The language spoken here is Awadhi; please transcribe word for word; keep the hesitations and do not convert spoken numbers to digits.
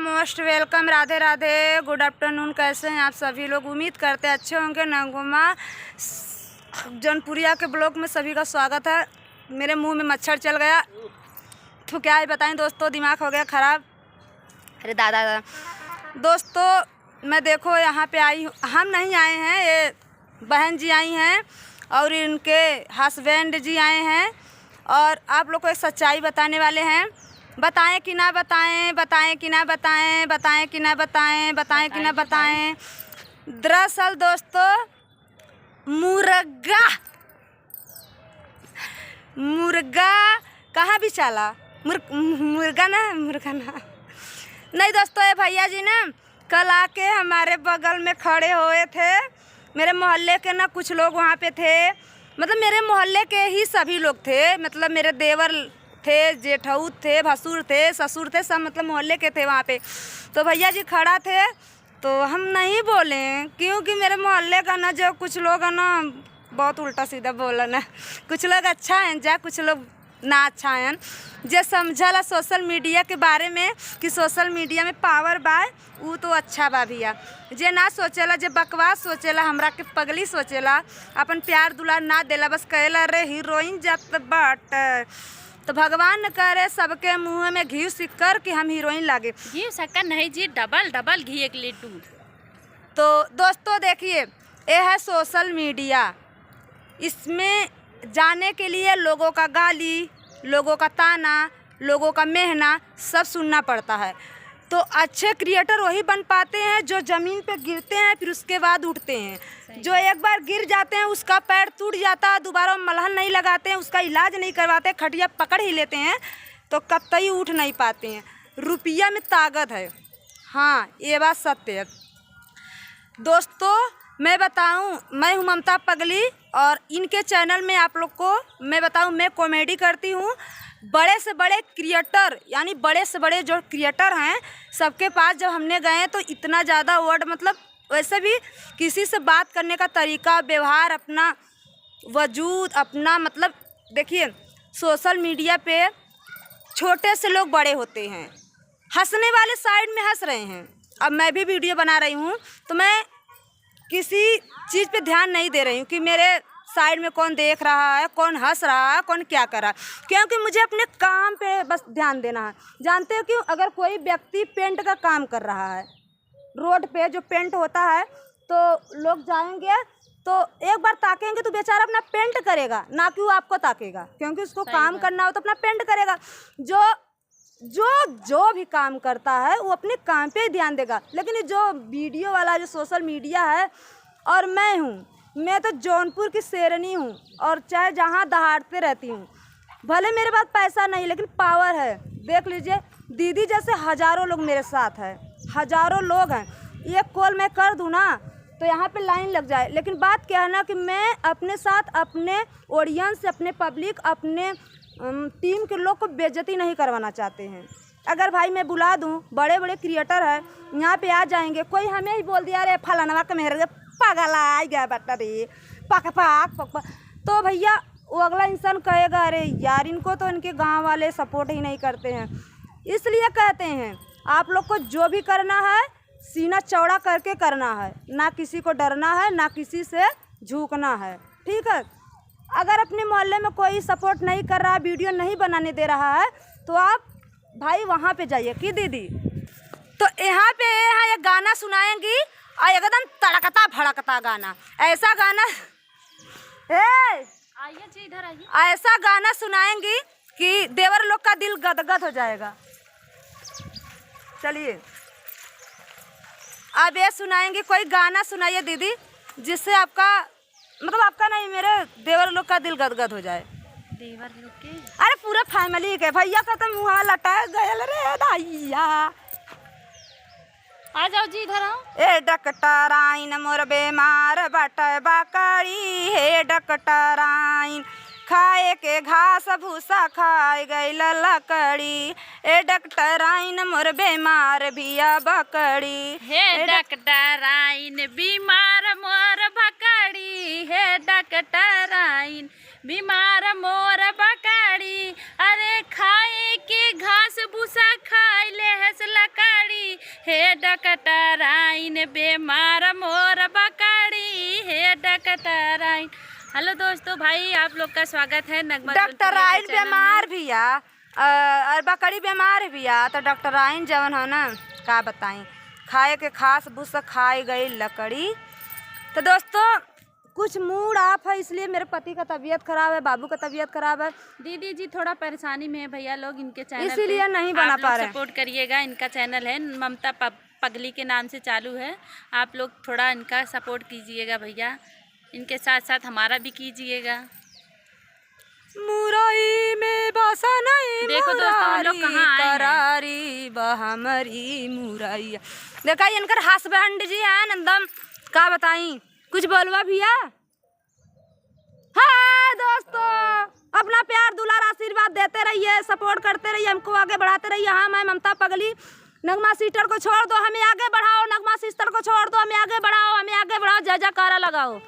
Most welcome, राधे राधे, good afternoon। कैसे हैं आप सभी लोग? उम्मीद करते हैं अच्छे होंगे। नंगोमा जौनपुरिया के vlog में सभी का स्वागत है। मेरे मुंह में मच्छर चल गया, तो क्या ही बताएं दोस्तों, दिमाग हो गया खराब। अरे दादा, दादा। दोस्तों, मैं देखो यहाँ पे आई हूँ, हम नहीं आए हैं, ये बहन जी आई हैं और इनके husband जी आए हैं और आप लोग को एक सच्चाई बताने वाले हैं। बताएं कि ना बताएं, बताएं कि ना बताएं, बताएं कि ना बताएं, बताएं कि ना बताएं। दरअसल दोस्तों, मुर्गा, मुर्गा कहाँ बिचाला? मुर-, मुर्गा ना, मुर्गा ना। नहीं दोस्तों, ये भैया जी ना कल आके हमारे बगल में खड़े हुए थे। मेरे मोहल्ले के ना कुछ लोग वहाँ पे थे, मतलब मेरे मोहल्ले के ही सभी लोग थे, मतलब मेरे देवर थे, जेठऊ थे, भसुर थे, ससुर थे, सब मतलब मोहल्ले के थे वहाँ पे। तो भैया जी खड़ा थे, तो हम नहीं बोले, क्योंकि मेरे मोहल्ले का ना जो कुछ लोग हैं ना, बहुत उल्टा सीधा बोलन है। कुछ लोग अच्छा हैं जा, कुछ लोग ना अच्छा हैं। जे समझला social media के बारे में कि social media में power बा, ऊ तो अच्छा बा भैया। जे ना सोचेला, जे बकवास सोचेला, हमरा के पगली सोचेला, अपन प्यार दुलार ना देला, बस कहेला, "रे हीरोइन जात बाटे।" तो भगवान न करे सबके मुँह में घी सिक्कर कि हम हीरोइन लागे। घी शक्कर नहीं जी, double double घी एक लीटर। तो दोस्तों देखिए, ये है social media। इसमें जाने के लिए लोगों का गाली, लोगों का ताना, लोगों का मेहना सब सुनना पड़ता है। तो अच्छे creator वही बन पाते हैं जो ज़मीन पे गिरते हैं, फिर उसके बाद उठते हैं। सही। जो एक बार गिर जाते हैं, उसका पैर टूट जाता है, दोबारा मलहम नहीं लगाते हैं, उसका इलाज नहीं करवाते, खटिया पकड़ ही लेते हैं, तो कतई उठ नहीं पाते हैं। रुपया में ताकत है। हाँ, ये बात सत्य है। दोस्तों, मैं बताऊं, मैं हूं ममता पगली और इनके channel में आप लोग को मैं बताऊं, मैं comedy करती हूं। बड़े से बड़े creator, यानी बड़े से बड़े जो creator हैं, सबके पास जब हमने गए तो इतना ज़्यादा word, मतलब वैसे भी किसी से बात करने का तरीका, व्यवहार, अपना वजूद, अपना मतलब देखिए, social media पे छोटे से लोग बड़े होते हैं, हंसने वाले side में हंस रहे हैं। अब मैं भी video बना रही हूँ, तो मैं किसी चीज़ पे ध्यान नहीं दे रही हूँ कि मेरे side में कौन देख रहा है, कौन हंस रहा है, कौन क्या कर रहा है, क्योंकि मुझे अपने काम पे बस ध्यान देना है। जानते हो क्यों? अगर कोई व्यक्ति paint का काम कर रहा है, road पे जो paint होता है, तो लोग जाएंगे तो एक बार ताकेंगे तो बेचारा अपना paint करेगा, ना कि वो आपको ताकेगा, क्योंकि उसको सही काम बात। करना हो तो अपना paint करेगा। जो, जो, जो भी काम करता है वो अपने काम पे ही ध्यान देगा, लेकिन ये जो video वाला जो social media है, और मैं हूँ, मैं तो जौनपुर की शेरनी हूँ और चाहे जहाँ दहाड़ते रहती हूँ। भले मेरे पास पैसा नहीं, लेकिन power है। देख लीजिए, दीदी जैसे हजारों लोग मेरे साथ हैं, हजारों लोग हैं। एक call मैं कर दूँ ना, तो यहाँ पे line लग जाए। लेकिन बात क्या है ना कि मैं अपने साथ, अपने audience, अपने public, अपने, अम, team के लोग को बेइज्जती नहीं करवाना चाहते हैं। अगर भाई मैं बुला दूँ, बड़े बड़े creator है, यहाँ पे आ जाएंगे, कोई हमें ही बोल दिया, "अरे फलानवा के मेहर पागल आ गया बट्टा रे, पक पक पक पक," तो भैया वो अगला इंसान कहेगा, "अरे यार, इनको तो इनके गांव वाले support ही नहीं करते हैं।" इसलिए कहते हैं, आप लोग को जो भी करना है, सीना चौड़ा करके करना है, ना किसी को डरना है, ना किसी से झुकना है, ठीक है? अगर अपने मोहल्ले में कोई support नहीं कर रहा, video नहीं बनाने दे रहा है, तो आप भाई वहाँ पे जाइए कि दीदी। तो यहाँ पे ये है, एक गाना सुनाएंगी और एकदम तड़कता भड़कता गाना, ऐसा गाना, ए, आइए जी, इधर आइए। ऐसा गाना सुनाएंगी कि देवर लोग का दिल गदगद हो जाएगा। चलिए, अब ये सुनाएंगी, कोई गाना सुनाइए दीदी, जिससे आपका, मतलब आपका नहीं, मेरे देवर लोग का दिल गदगद हो जाए। देवर लोग के? अरे पूरा family के, भैया का तो मुँह लटक गयल रे भैया। आ जाओ जी, इधर आओ। ए डॉक्टराइन मोर बेमार बाटे बकरी, हे डॉक्टराइन खाए के घास भूसा खाए गइल लकड़ी। ए डॉक्टराइन मोर बेमार बिया बकरी। हे ए डॉक- डॉक्टराइन बीमार मोर बकरी, हे डॉक्टराइन बीमार मोर बकरी। अरे खाए के घास भूसा खाए लेहस लकड़ी, हे डॉक्टराइन बेमार मोर बकरी, हे डॉक्टराइन। हेलो दोस्तों, भाई आप लोग का स्वागत है नगमा जोनपुरिया के डॉक्टराइन channel में। बेमार भैया, अ, और बकरी बेमार भैया, तो डॉक्टराइन जवन हो ना, का बताई, खाए के खास बुस खाए गई लकड़ी। तो दोस्तों, कुछ मूड ऑफ है, इसलिए मेरे पति का तबीयत खराब है, बाबू का तबीयत खराब है। दीदी जी थोड़ा परेशानी में है भैया लोग, इनके चैनल इसीलिए पे नहीं बना आप लोग पा रहे हैं। सपोर्ट करिएगा, इनका चैनल है ममता प-, पगली के नाम से चालू है। आप लोग थोड़ा इनका सपोर्ट कीजिएगा भैया, इनके साथ साथ हमारा भी कीजिएगा। मुरई में बसा नहीं देखो दोस्तों, हम लोग मुरारी, कहाँ आए हैं। करारी बा हमरी मुरैया। देखा, इनकर हस्बैंड जी हैं एकदम, का बताई, कुछ बोलवा भैया। हाँ दोस्तों, अपना प्यार, दुलार, आशीर्वाद देते रहिए, सपोर्ट करते रहिए, हमको आगे बढ़ाते रहिए। हाँ, मैं ममता पगली, नगमा सिस्टर को छोड़ दो, हमें आगे बढ़ाओ, नगमा सिस्टर को छोड़ दो, हमें आगे बढ़ाओ, हमें आगे बढ़ाओ, जय जयकारा लगाओ।